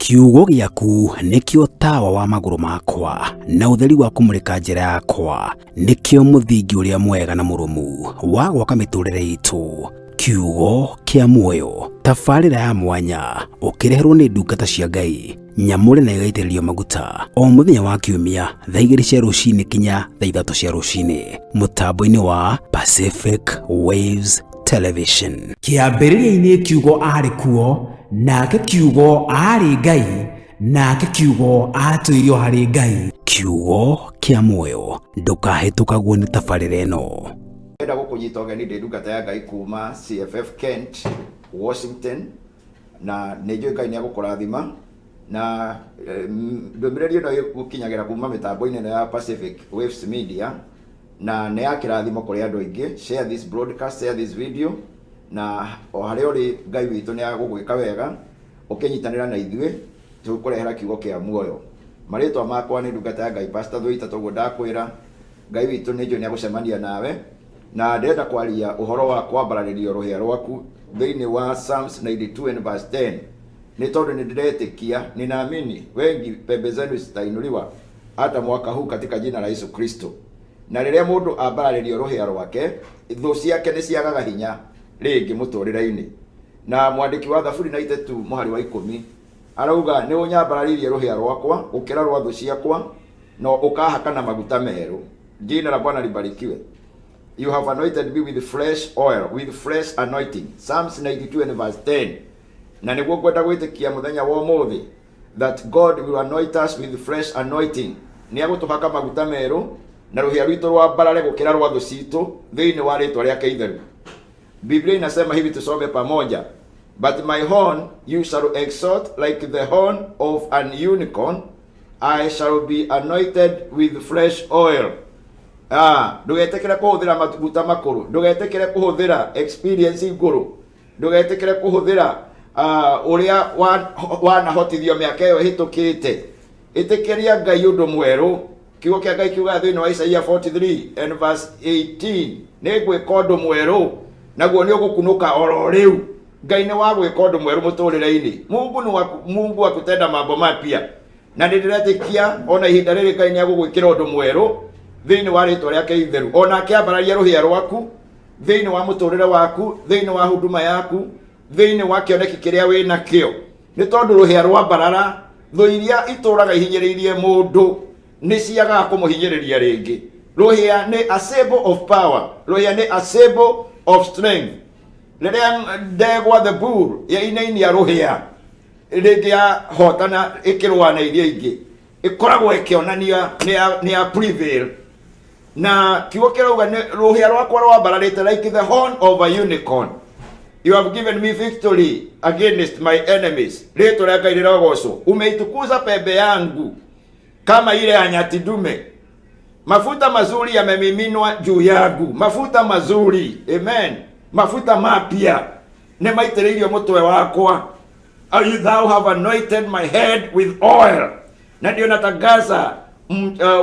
Kiugo gĩaku nĩkĩo tawa wa magũrũ makwa na ũtheri wa kũmũrĩka njĩra yakwa, nĩkĩo mũthingi ũrĩa mwega na mũrũmu wa gwaka mĩtũrĩre itũ. Kiugo kĩa muoyo, tabarĩra ya mwanya ũkĩreherwo nĩ ndungata cia Ngai nyamũre na ĩgaitĩrĩrio maguta o mũthenya wa kiumia thaa 2 cia rũcinĩ kinya thaa 3 cia rũcinĩ mũtambo-inĩ wa Pacific Waves Television. Kĩambĩrĩria-inĩ kiugo aarĩ kuo, nake kiugo aarĩ Ngai, nake kiugo aatũire o harĩ Ngai. Kiugo kĩa muoyo, ndũkahĩtũkagwo nĩ tabarĩra ĩno. Ndĩrenda gũkũnyita ũgeni ndĩ ndungata ya Ngai kuma CFF Kent, Washington, na nĩ njũĩ Ngai nĩ egũkũrathima na ndũmĩrĩri ĩno ĩgũkinyagĩra kuma mĩtambo-inĩ ĩno ya Pacific Waves Media, na nĩ ya kĩrathimo kũrĩ andũ aingĩ. Share this broadcast, share this video, na o harĩa ũrĩ Ngai witũ nĩ agũgwĩka wega ũkĩnyitanĩra na ithuĩ tũkũrehera kiugo kĩa muoyo. Marĩtwa makwa nĩ ndungata ya Ngai Pastor Thuita, toguo ndakwĩra Ngai witũ nĩ njũĩ nĩ agũcemania nawe, na ndĩrenda kwaria ũhoro wa kwambararĩrio rũhĩa rwaku thĩinĩ wa Psalms 92 and verse 10, nĩ tondũ nĩ ndĩretĩkia, ninaamini wengi pembe zenu zitainuliwa hata mwaka huu katika jina la Yesu Kristo. Na rĩrĩa mũndũ ambararĩrio rũhĩa rwake, thũ ciake nĩ ciagaga hinya rĩngĩ mũtũrĩre-inĩ. Na mwandĩki wa Thaburi 92 mũhari wa 10 arauga, nĩ ũnyambararĩirie rũhĩa rwakwa gũkĩra rwa thũ ciakwa, na ũkahaka na maguta merũ. Jina la Bwana libarikiwe. You have anointed me with fresh oil, with fresh anointing. Psalms 92 and verse 10. Na nĩguo ngwenda gwĩtĩkia mũthenya wa ũmũthĩ that God will anoint us with fresh anointing. Nĩ agũtũhaka maguta merũ na rũhĩa rwitũ rwambarare gũkĩra rwa thũ citũ thĩinĩ wa rĩtwa rĩake itheru. Biblia inasema hivi, tusome pamoja. But my horn you shall exalt like the horn of an unicorn. I shall be anointed with fresh oil. Ndũgetĩkĩre kũhũthĩra maguta makũrũ, ndũgetĩkĩre kũhũthĩra experience ngũrũ, ndũgetĩkĩre kũhũthĩra ũrĩa wanahotithio mĩaka ĩyo ĩhĩtũkĩte. Ĩtĩkĩria Ngai ũndũ mwerũ. Kiugo kĩa Ngai kiugaga thĩinĩ wa Isaia 43 and verse 18, nĩ ngwĩka ũndũ mwerũ naguo nĩ ũgũkunũka oro rĩu. Ngai nĩ wa gwĩka ũndũ mwerũ mũtũrĩre-inĩ. Mungu ni wa, Mungu wa kutenda mambo mapya. Na nĩ ndĩretĩkia ona ihinda rĩrĩ Ngai nĩ agũgwĩkĩra ũndũ mwerũ thĩinĩ wa rĩtwa rĩake itheru. Ona akĩambararia rũhĩa rwaku thĩinĩ wa mũtũrĩre waku, thĩinĩ wa huduma yaku, thĩinĩ wa kĩoneki kĩrĩa wĩ nakĩo. Nĩ tondũ rũhĩa rwambarara, thũ iria itũraga ihinyĩrĩirie mũndũ nĩ ciagaga kũmũhinyĩrĩria rĩngĩ. Rũhĩa nĩ a symbol of power, rũhĩa nĩ a symbol of strength. Rĩrĩa ndegwa the bull yainainia rũhĩa rĩngĩ yahotana ĩkĩrũa na iria ingĩ, ĩkoragwo ĩkĩonania nĩ ya prevail. Na kiugo kĩrauga nĩ rũhĩa rwakwa rwambararĩte like the horn of a unicorn. You have given me victory against my enemies. Rĩtwa rĩa Ngai rĩrogocwo. Umeitukuza pembe yangu kama ile ya nyati dume. Mafuta mazuri yamemiminwa juu yangu. Mafuta mazuri. Amen. Mafuta mapya nĩ maitĩrĩirio mũtwe wakwa. Thou have anointed my head with oil. Na ndio natangaza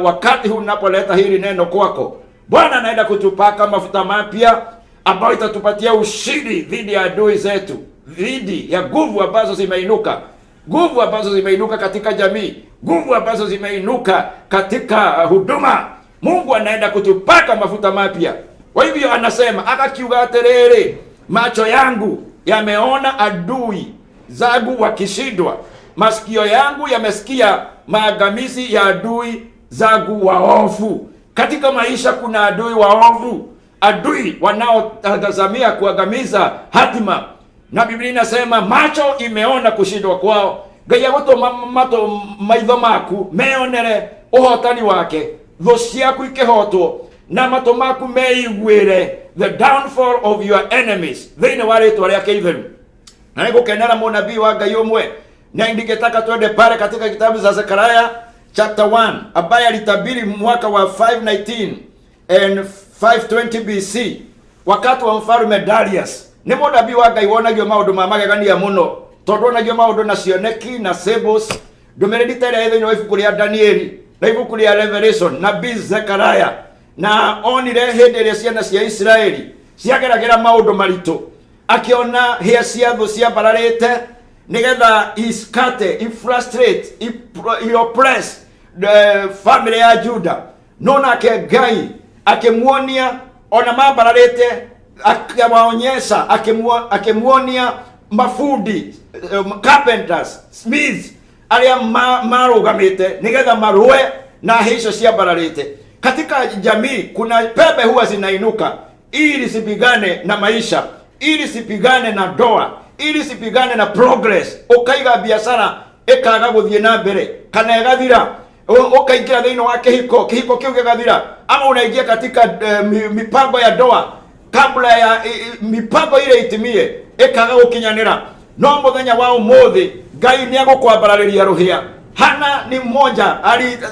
wakati huu ninapoleta hili neno kwako, Bwana anaenda kutupaka mafuta mapya ambayo itatupatia ushindi dhidi ya adui zetu, dhidi ya nguvu ambazo zimeinuka, nguvu ambazo zimeinuka katika jamii, nguvu ambazo zimeinuka katika huduma. Mungu anaenda kutupaka mafuta mapya. Kwa hivyo anasema akakiuga atiriri, macho yangu yameona adui zangu wakishindwa, masikio yangu yamesikia maangamizi ya adui zangu waovu. Katika maisha kuna adui waovu, adui wanaotazamia kuangamiza hatima, na Biblia inasema macho imeona kushindwa kwao. Ngai agũtũma matũ maitho maku meonere ũhotani wake, thũ ciaku ikĩhotwo, na matũ maku meiguĩre the downfall of your enemies thĩinĩ wa rĩtwa rĩake itheru. Na nĩngũkenera mũnabii wa Ngai ũmwe, na ningetaka twende pale katika kitabu cha Zekaria chapter 1 ambaye alitabiri mwaka wa 519 and 520 BC wakati wa mfalme Darius. Nĩ mũnabii wa Ngai wonagio maũndũ ma magegania mũno, tondũ wonagio maũndũ na cioneki na symbols. Ndũmĩrĩri ta ĩrĩa ĩ thĩinĩ wa ibuku rĩa Danieli na ibuku rĩa Revelation, nabii Zekaria na onire hĩndĩ ĩrĩa ciana cia Isiraeli ciageragĩra maũndũ maritũ, akĩona hĩa cia thũ ciambararĩte Nigetha iskate, ifrustrate, ioppress the family ya Juda. No nake Ngai akimuonia ona mambararite, akawaonyesha, akimuonia mafundi, carpenters, smiths aria marugamite nigetha marue na hicio ciambararite. Katika jamii kuna pembe huwa zinainuka ili sipigane na maisha, ili sipigane na ndoa, ili sipigane na progress. Ukaiga biashara ikaga guthie na mbere kana ĩgathira, ukaingira thĩinĩ wa kĩhiko, kĩhiko kĩu gĩgathira, ama unaingia katika mipango ya ndoa kabla ya mipango ile itimie ikaga gukinyanira. No muthenya wa umuthi Ngai ni agũkwambararĩria rũhĩa. Hana ni mmoja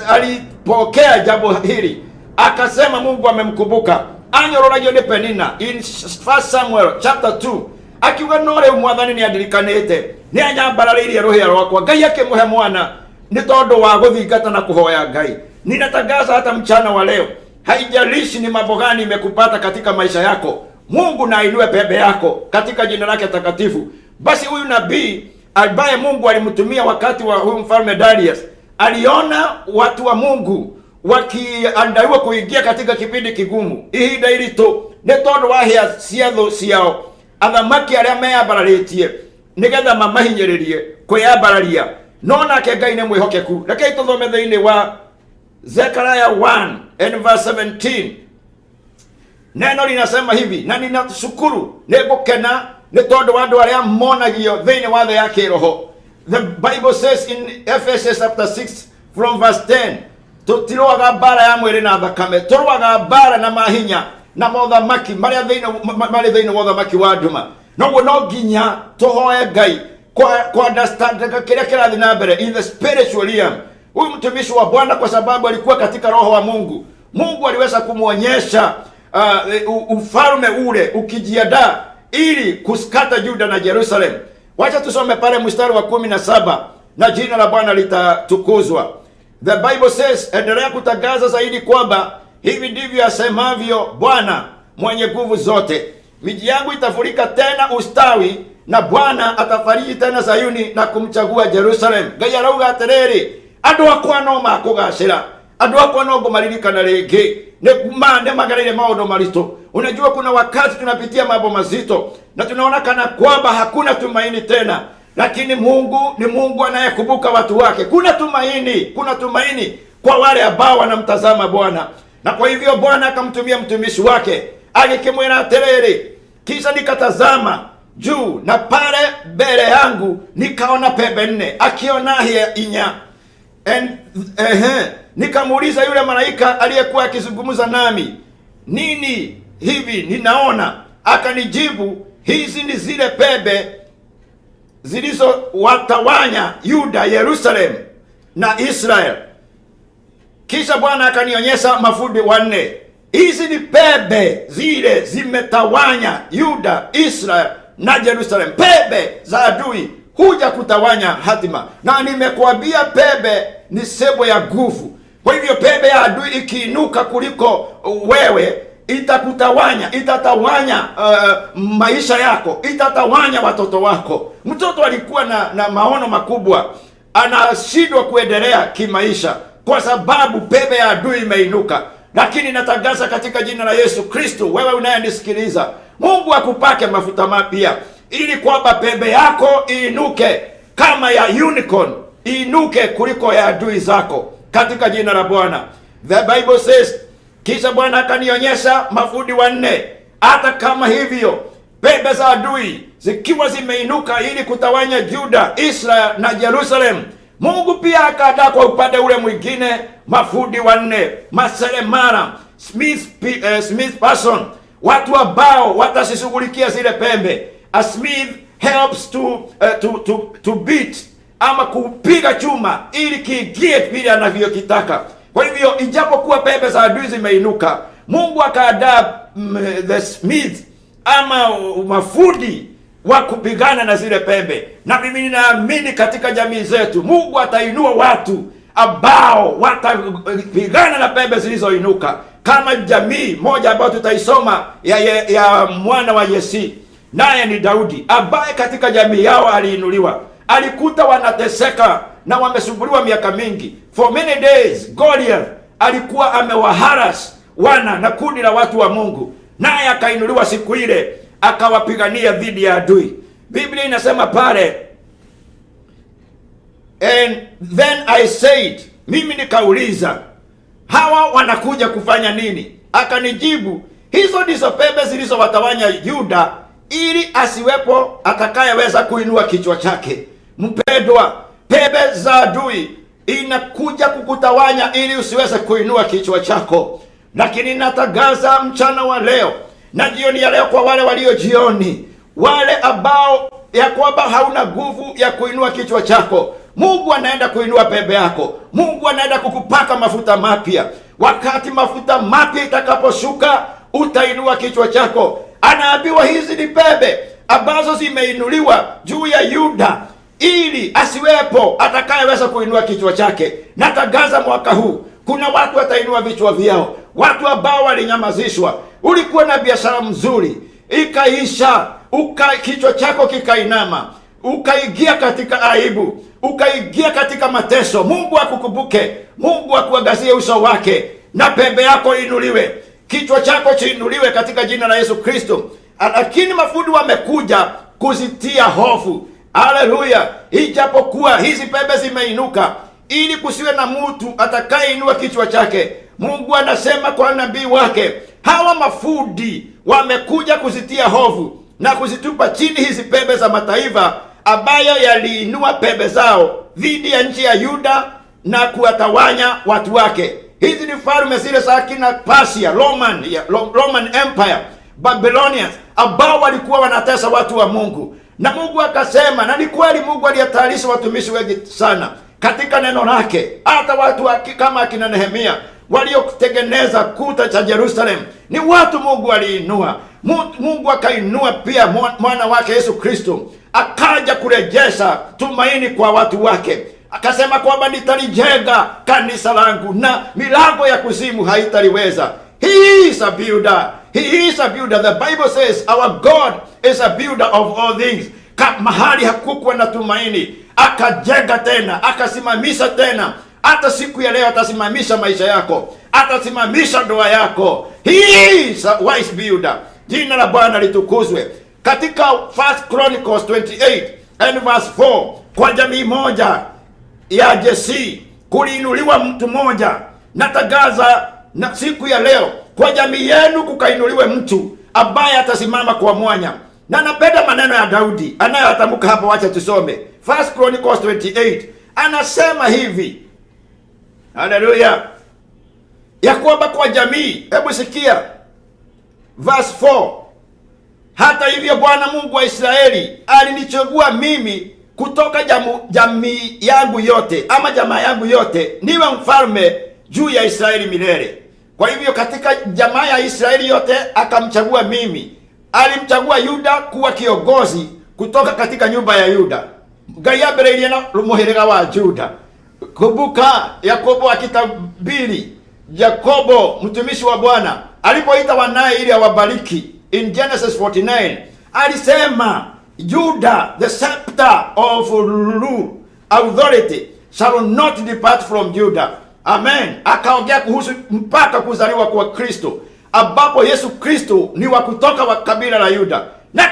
alipokea jambo hili akasema Mungu amemkumbuka. Anyororagio ni Penina in 1 Samuel chapter 2 akiuga no rĩu mwathani nĩ andirikanĩte, nĩ anyambararĩirie rũhĩa rwakwa. Ngai akĩmũhe mwana nĩ tondũ wa gũthingata na kũhoya Ngai. Ninatangaza hata mchana wa leo, haijalishi ni mambo gani imekupata katika maisha yako, Mungu na ainue pembe yako katika jina lake takatifu. Basi huyu nabii ambaye Mungu alimtumia wakati wa huyu mfalme Darius aliona watu wa Mungu wakiandaliwa kuingia katika kipindi kigumu, ihinda iritũ nĩ tondũ wa hĩa cia thũ ciao, athamaki arĩa meyambararĩtie nĩgetha mamahinyĩrĩrie kwĩyambararia. No nake Ngai nĩ mwĩhokeku. Rekei tũthome thĩinĩ wa Zechariah 1 and verse 17. Neno linasema hivi, na ninashukuru nĩngũkena nĩ tondũ wa andũ arĩa monagio thĩinĩ wa thĩ ya kĩroho. The Bible says in Ephesians chapter 6 from verse 10, tũtirũaga mbara ya mwĩrĩ na thakame, tũrũaga mbara na mahinya na mothamaki marĩa marĩ thĩinĩ wa ũthamaki wa nduma. Noguo no nginya tũhoe Ngai kwa understand kĩrĩa kĩrathiĩ na mbere in the spiritual realm. Huyu mtumishi wa Bwana kwa sababu alikuwa katika roho wa Mungu, Mungu aliweza kumuonyesha ufalme ule ukijiandaa ili kuskata Juda na Jerusalem. Wacha tusome pale mstari wa 17 na jina la Bwana litatukuzwa. The Bible says, endelea kutangaza zaidi kwamba hivi ndivyo asemavyo Bwana mwenye nguvu zote, miji yangu itafurika tena ustawi, na Bwana atafariji tena Sayuni na kumchagua Jerusalem. Ngai arauga atiriri, andũ akwa no makũgacĩra, andũ akwa no ngũmaririkana rĩngĩ, nĩ magereire maũndũ maritũ. Unajua kuna wakati tunapitia mambo mazito na tunaona kana kwamba hakuna tumaini tena, lakini Mungu ni Mungu anayekumbuka watu wake. Kuna tumaini, kuna tumaini kwa wale ambao wanamtazama Bwana. Na kwa hivyo Bwana akamtumia mtumishi wake agĩkĩmwĩra atĩrĩrĩ, kisha nikatazama juu na pale mbele yangu nikaona pembe nne, akiona hia inya. Nikamuuliza yule malaika aliyekuwa akizungumza nami, nini hivi ninaona? Akanijibu, hizi ni zile pembe zilizowatawanya Yuda, Yerusalem na Israel. Kisha Bwana akanionyesha mafundi wanne. Hizi ni pembe zile zimetawanya Yuda, Israel na Jerusalem. Pembe za adui huja kutawanya hatima. Na nimekuambia pembe ni sebo ya nguvu. Kwa hivyo pembe ya adui ikiinuka kuliko wewe, itakutawanya, itatawanya maisha yako, itatawanya watoto wako. Mtoto alikuwa na maono makubwa, anashindwa kuendelea kimaisha kwa sababu pembe ya adui imeinuka. Lakini natangaza katika jina la Yesu Kristo, wewe unayenisikiliza, Mungu akupake mafuta mapya ili kwamba pembe yako iinuke kama ya unicorn, iinuke kuliko ya adui zako katika jina la Bwana. The Bible says, kisha Bwana akanionyesha mafundi wanne. Hata kama hivyo pembe za adui zikiwa zimeinuka ili kutawanya Juda, Israel na Jerusalem, Mungu pia akaandaa kwa upande ule mwingine mafundi wanne, maseremala, smith person, watu ambao watazishughulikia zile pembe. A smith helps to beat ama kupiga chuma ili kiingie vile anavyokitaka. Kwa hivyo ijapokuwa pembe za adui zimeinuka, Mungu akaandaa the smith ama mafundi wa kupigana na zile pembe. Na mimi ninaamini katika jamii zetu Mungu atainua watu ambao watapigana na pembe zilizoinuka, kama jamii moja ambayo tutaisoma ya mwana wa Yesi, naye ni Daudi, ambaye katika jamii yao aliinuliwa. Alikuta wanateseka na wamesumbuliwa miaka mingi. For many days Goliath alikuwa amewaharas wana na kundi la watu wa Mungu, naye akainuliwa siku ile akawapigania dhidi ya adui. Biblia inasema pale, and then I said, mimi nikauliza, hawa wanakuja kufanya nini? Akanijibu, hizo ndizo pembe zilizowatawanya Yuda, ili asiwepo atakayeweza kuinua kichwa chake. Mpendwa, pembe za adui inakuja kukutawanya ili usiweze kuinua kichwa chako. Lakini natangaza mchana wa leo na jioni ya leo kwa wale walio jioni, wale ambao ya kwamba hauna nguvu ya kuinua kichwa chako, Mungu anaenda kuinua pembe yako. Mungu anaenda kukupaka mafuta mapya. Wakati mafuta mapya itakaposhuka, utainua kichwa chako. Anaambiwa hizi ni pembe ambazo zimeinuliwa juu ya Yuda ili asiwepo atakayeweza kuinua kichwa chake. Natangaza mwaka huu kuna watu watainua vichwa vyao, watu ambao walinyamazishwa. Ulikuwa na biashara mzuri ikaisha, kichwa chako kikainama, ukaingia katika aibu, ukaingia katika mateso. Mungu akukumbuke, Mungu akuangazie uso wake, na pembe yako inuliwe, kichwa chako chiinuliwe katika jina la Yesu Kristo. Lakini mafundi wamekuja kuzitia hofu. Haleluya! Ijapokuwa hizi pembe zimeinuka, ili kusiwe na mtu atakayeinua kichwa chake. Mungu anasema kwa nabii wake, hawa mafundi wamekuja kuzitia hofu na kuzitupa chini hizi pembe za mataifa ambayo yaliinua pembe zao dhidi ya nchi ya Yuda na kuwatawanya watu wake. Hizi ni falme zile za akina Persia, Roman Empire, Babylonians ambao walikuwa wanatesa watu wa Mungu. Na Mungu akasema, na ni kweli Mungu aliyatayarisha watumishi wengi sana katika neno lake, hata watu kama akina Nehemia waliotengeneza kuta cha Jerusalem ni watu Mungu aliinua. Mungu akainua pia mwana wake Yesu Kristo, akaja kurejesha tumaini kwa watu wake. Akasema kwamba nitalijenga kanisa langu na milango ya kuzimu haitaliweza. He is a builder. He is a builder. The Bible says our God is a builder of all things. Mahali hakukuwa na tumaini, akajenga tena, akasimamisha tena. Hata siku ya leo atasimamisha maisha yako, atasimamisha ndoa yako. He is a wise builder. Jina la Bwana litukuzwe. Katika 1 Chronicles 28 and verse 4, kwa jamii moja ya Jesse kuliinuliwa mtu mmoja. Natangaza na siku ya leo kwa jamii yenu kukainuliwe mtu ambaye atasimama kwa mwanya. Na napenda maneno ya Daudi anayotamka hapo, wacha tusome 1 Chronicles 28. Anasema hivi, haleluya, ya kwamba kwa jamii, hebu sikia verse 4, hata hivyo Bwana Mungu wa Israeli alinichagua mimi kutoka jamii yangu yote, ama jamaa yangu yote, niwe mfalme juu ya Israeli milele. Kwa hivyo katika jamaa ya Israeli yote akamchagua mimi. Alimchagua Yuda kuwa kiongozi kutoka katika nyumba ya Yuda. Ngai ambĩrĩirie na mũhĩrĩga wa Juda. Kumbuka Yakobo akitabiri, Yakobo mtumishi wa Bwana alipoita wanaye ili awabariki in Genesis 49, alisema Judah, the scepter of rule, authority shall not depart from Judah. Amen. Akaongea kuhusu mpaka kuzaliwa kwa Kristo, ambapo Yesu Kristo ni wa kutoka wa kabila la Yuda. Na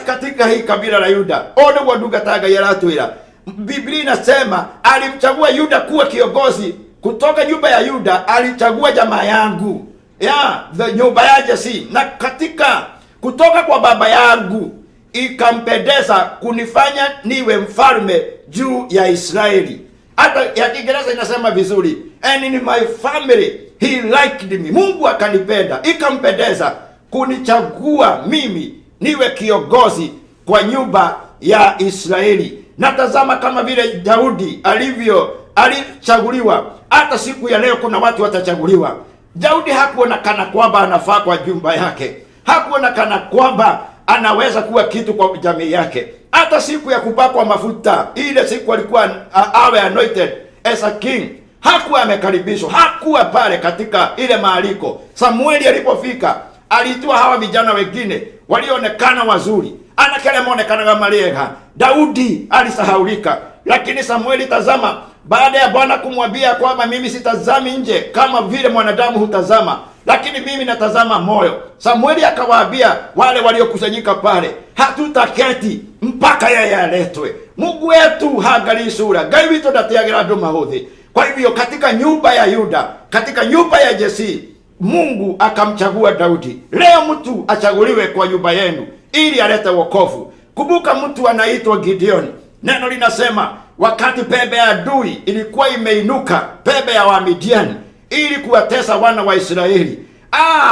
katika hii kabila la Yuda, one ndungata ya aratwĩra, Biblia inasema alimchagua Yuda kuwa kiongozi kutoka nyumba ya Yuda. Alichagua jamaa yangu ya the nyumba ya Jesse, na katika kutoka kwa baba yangu ikampendeza kunifanya niwe mfalme juu ya Israeli. Hata ya Kiingereza inasema vizuri, and in my family he liked me. Mungu akanipenda, ikampendeza kunichagua mimi niwe kiongozi kwa nyumba ya Israeli. Na tazama kama vile Daudi alivyo alichaguliwa, hata siku ya leo kuna watu watachaguliwa. Daudi hakuonekana kwamba anafaa kwa nyumba yake, hakuonekana kwamba anaweza kuwa kitu kwa jamii yake. Hata siku ya kupakwa mafuta, ile siku alikuwa awe anointed as a king, hakuwa amekaribishwa, hakuwa pale katika ile maaliko. Samueli alipofika, alitoa hawa vijana wengine Walioonekana wazuri, anake arĩa monekanaga marĩ ega, Daudi alisahaulika. Lakini Samueli, tazama, baada ya Bwana kumwambia kwamba mimi sitazami nje kama vile mwanadamu hutazama, lakini mimi natazama moyo. Samueli akawaambia wale waliokusanyika pale, hatutaketi mpaka yeye aletwe. Mungu wetu haangalii sura, Ngai witũ ndateagĩra andũ maũthĩ. Kwa hivyo katika nyumba ya Yuda, katika nyumba ya Jesi, Mungu akamchagua Daudi. Leo mtu achaguliwe kwa nyumba yenu ili alete wokovu. Kumbuka mtu anaitwa Gideon. Neno linasema wakati pembe ya adui ilikuwa imeinuka, pembe ya Wamidiani, ili kuwatesa wana wa Israeli.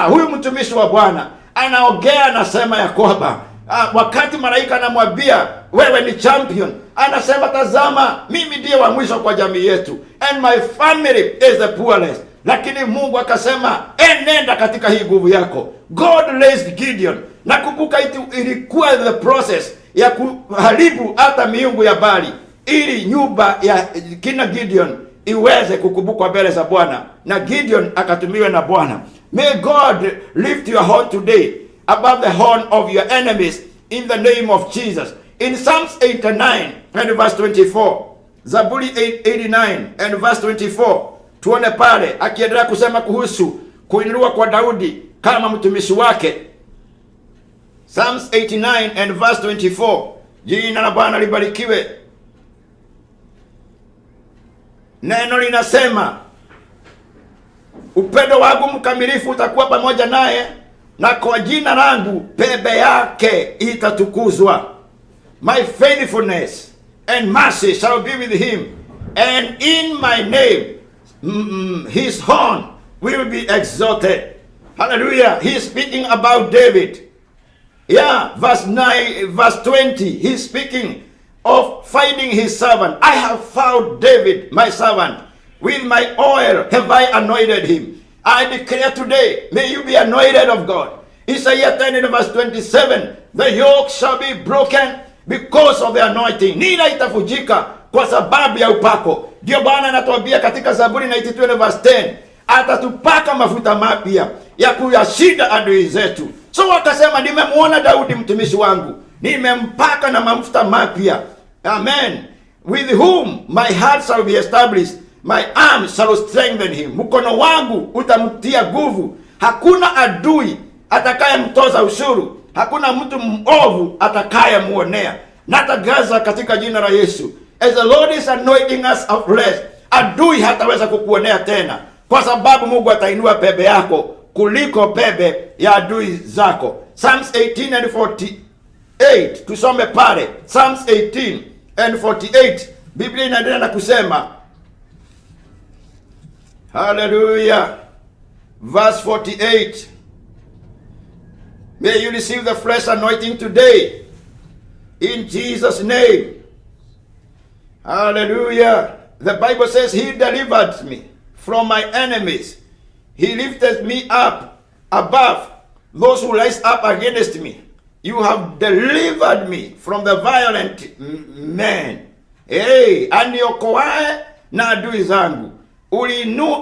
Huyu mtumishi wa Bwana anaongea, anasema ya kwamba wakati malaika anamwambia wewe ni champion, anasema tazama, mimi ndiye wa mwisho kwa jamii yetu, and my family is the poorest. Lakini Mungu akasema enenda katika hii nguvu yako. God raised Gideon. Nakumbuka ilikuwa the process ya kuharibu hata miungu ya Bali ili nyumba ya kina Gideon iweze kukumbukwa mbele za Bwana, na Gideon akatumiwa na Bwana. May God lift your horn today above the horn of your enemies in the name of Jesus. In Psalms 89 and verse 24, Zaburi 89 and verse 24, tuone pale akiendelea kusema kuhusu kuinuliwa kwa Daudi kama mtumishi wake. Psalms 89 and verse 24. Jina la Bwana libarikiwe. Neno linasema upendo wangu mkamilifu utakuwa pamoja naye, na kwa jina langu pembe yake itatukuzwa. My faithfulness and mercy shall be with him, and in my name his horn will be exalted. Hallelujah. He's speaking about David. Yeah, verse 9, verse 20, he's speaking of finding his servant. I have found David, my servant. With my oil have I anointed him. I declare today, may you be anointed of God. Isaiah 10 and verse 27, the yoke shall be broken because of the anointing. Nira itavunjika kwa sababu ya upako. Ndio Bwana anatuambia katika Zaburi 92 and verse 10, atatupaka mafuta mapya ya kuyashinda adui zetu. So akasema, nimemuona Daudi mtumishi wangu, nimempaka na mafuta mapya. Amen. With whom my heart shall be established, my arm shall strengthen him. Mkono wangu utamtia nguvu. Hakuna adui atakayemtoza ushuru, hakuna mtu mwovu atakayemuonea. Natangaza katika jina la Yesu, as the Lord is anointing us afresh, adui hataweza kukuonea tena, kwa sababu Mungu atainua pembe yako kuliko pembe ya adui zako. Psalms 18 and 48, tusome pale Psalms 18 and 48. Biblia inaendelea na kusema, hallelujah, verse 48. May you receive the fresh anointing today in Jesus' name. Hallelujah. The Bible says he delivered me from my enemies. He lifted me up above those who rise up against me. You have delivered me from the violent man. Hey, aniokoae na adui zangu.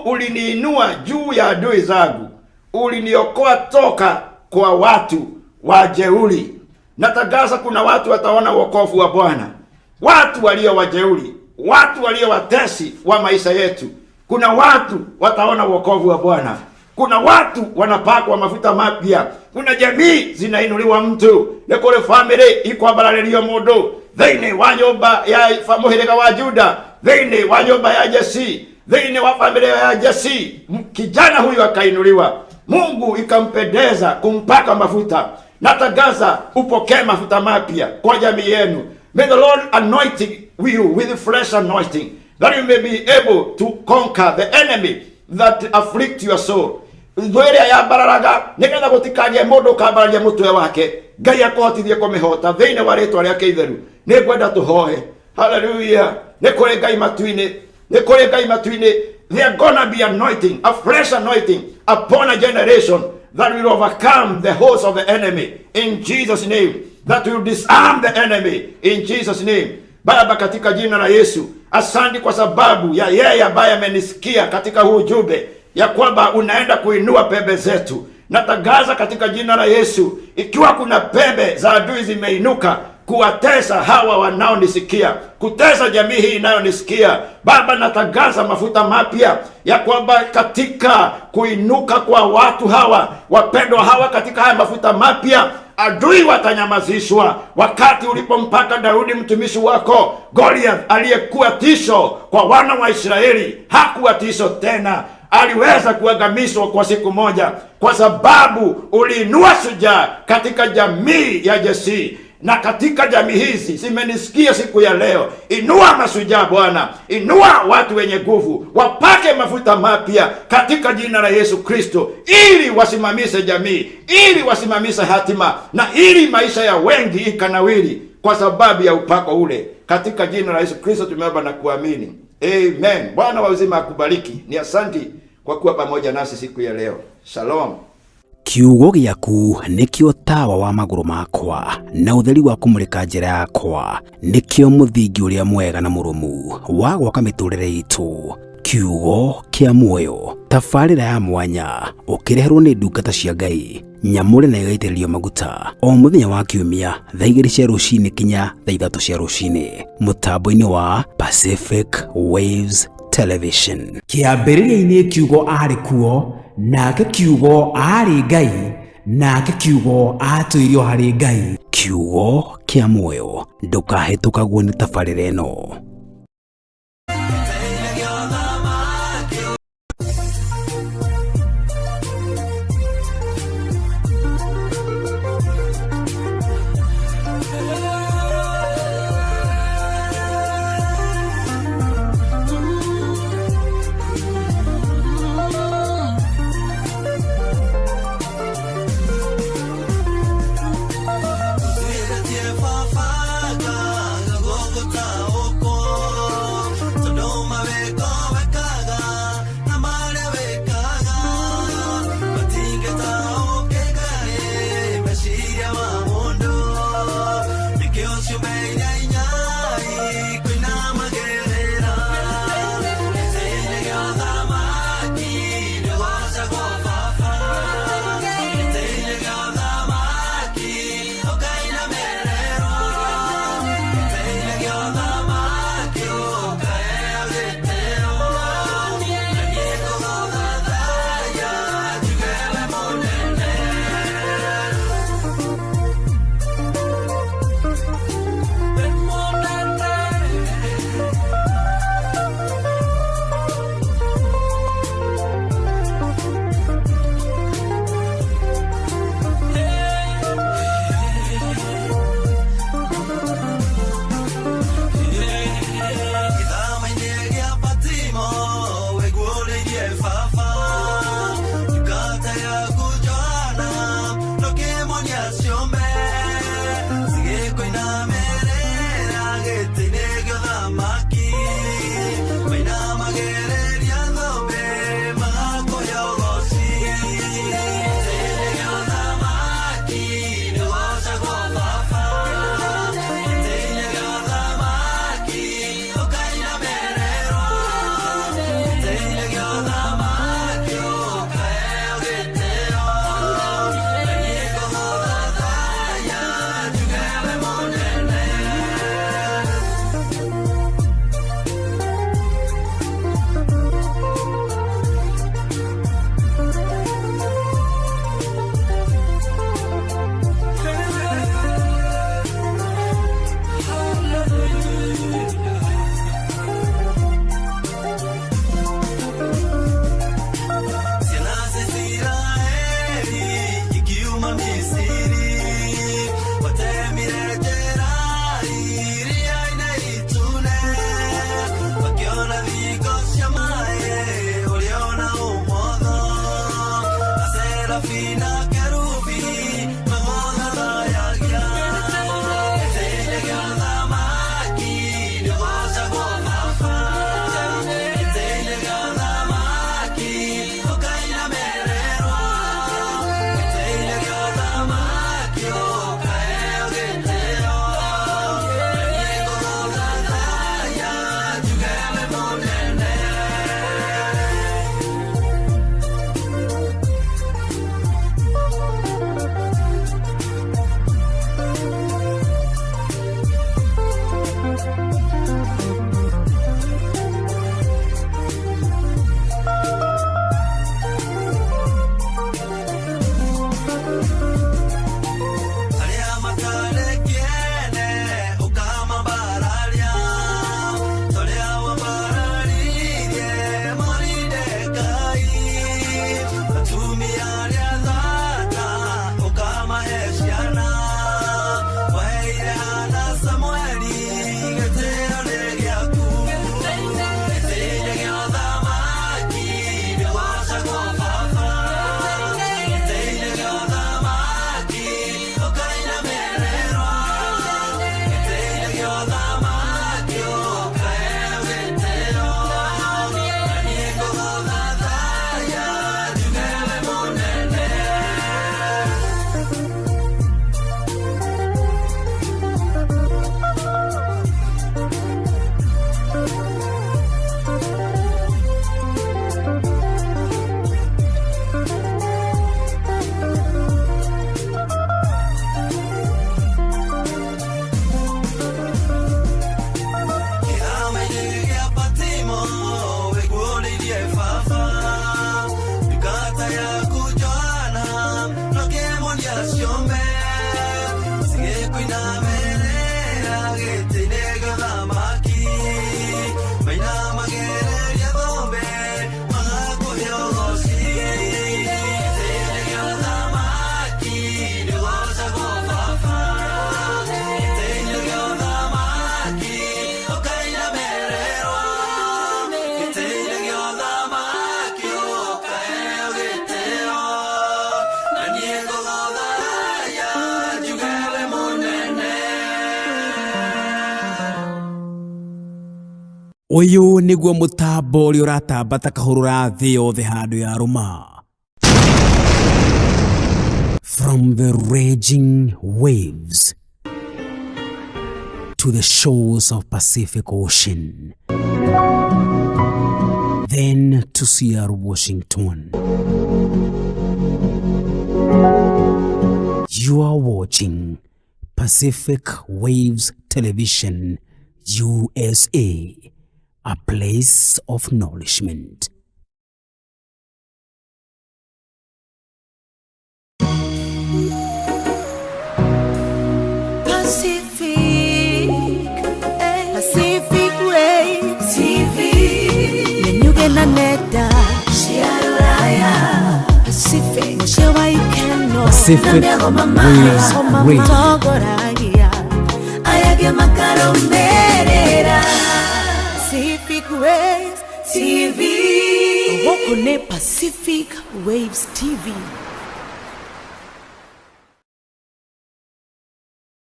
Uliniinua juu ya adui zangu. Uliniokoa toka kwa watu wajeuri. Natangaza kuna watu wataona wokovu wa Bwana. Watu walio wajeuri, watu walio watesi wa maisha yetu. Kuna watu wataona wokovu wa Bwana. Kuna watu wanapakwa mafuta mapya. Kuna jamii zinainuliwa mtu. Nĩ kũrĩ family ikwambararĩrio mũndũ thĩinĩ wa nyũmba ya mũhĩrĩga wa Juda, thĩinĩ wa nyũmba ya Jesi, thĩinĩ wa familia ya Jesi. Kijana huyu akainuliwa. Mungu ikampendeza kumpaka mafuta. Natangaza upokee mafuta mapya kwa jamii yenu. May the Lord anoint you with fresh anointing, that you may be able to conquer the enemy that afflict your soul. Thũ ĩrĩa yambararaga nĩgetha gũtikagĩe mũndũ ũkambararia mũtwe wake, Ngai akũhotithie kũmĩhota thĩinĩ wa rĩtwa rĩake itheru. Nĩ ngwenda tũhoe. Hallelujah. Nĩ kũrĩ Ngai matu-inĩ, nĩ kũrĩ Ngai matu-inĩ. There gonna be anointing, a fresh anointing upon a generation that will overcome the host of the enemy in Jesus' name, that will disarm the enemy in Jesus' name. Baba, katika jina la Yesu, asante kwa sababu ya yeye ambaye amenisikia katika huu ujumbe ya kwamba unaenda kuinua pembe zetu. Natangaza katika jina la Yesu, ikiwa kuna pembe za adui zimeinuka kuwatesa hawa wanaonisikia, kutesa jamii hii inayonisikia, Baba, natangaza mafuta mapya ya kwamba katika kuinuka kwa watu hawa wapendwa hawa, katika haya mafuta mapya adui watanyamazishwa. Wakati ulipompaka Daudi mtumishi wako, Goliath aliyekuwa tisho kwa wana wa Israeli hakuwa tisho tena, aliweza kuangamizwa kwa siku moja, kwa sababu uliinua shujaa katika jamii ya Jesi. Na katika jamii hizi zimenisikia siku ya leo, inua mashujaa Bwana, inua watu wenye nguvu, wapake mafuta mapya katika jina la Yesu Kristo, ili wasimamishe jamii, ili wasimamishe hatima, na ili maisha ya wengi ikanawiri kwa sababu ya upako ule. Katika jina la Yesu Kristo tumeomba na kuamini, amen. Bwana wa uzima akubariki. Ni asanti kwa kuwa pamoja nasi siku ya leo. Shalom. Kiugo gĩaku nĩkĩo tawa wa magũrũ makwa na ũtheri wa kũmũrĩka njĩra yakwa, nĩkĩo mũthingi ũrĩa mwega na mũrũmu wa gwaka mĩtũrĩre itũ. Kiugo kĩa muoyo, tabarĩra ya mwanya ũkĩreherwo nĩ ndungata cia Ngai nyamũre na ĩgaitĩrĩrio maguta o mũthenya wa kiumia thaa 2 cia rũcinĩ kinya thaa 3 cia rũcinĩ mũtambo-inĩ wa Pacific Waves Television. Kĩambĩrĩria-inĩ kiugo aarĩ kuo, nake kiugo aarĩ Ngai, nake kiugo aatũirio harĩ Ngai. Kiugo kĩa muoyo, ndũkahĩtũkagwo nĩ tabarĩra ĩno. Baba, go go ta oko. Ũyũ nĩguo mũtambo ũrĩa ũratamba ta kahũrũra thĩ yothe handũ ya rũma. From the raging waves to the shores of Pacific Ocean, then to Seattle, Washington. You are watching Pacific Waves Television, USA, a place of nourishment. Pacific, eh, Pacific Waves TV. Menyuge na nenda cia rũraya. Pacific, mũciĩ wa ikeno. Pacific Na mĩago Waves Radio. Matongoragia aya makarũmĩrĩra. Pacific Waves TV. Gũkũ nĩ Pacific Waves TV.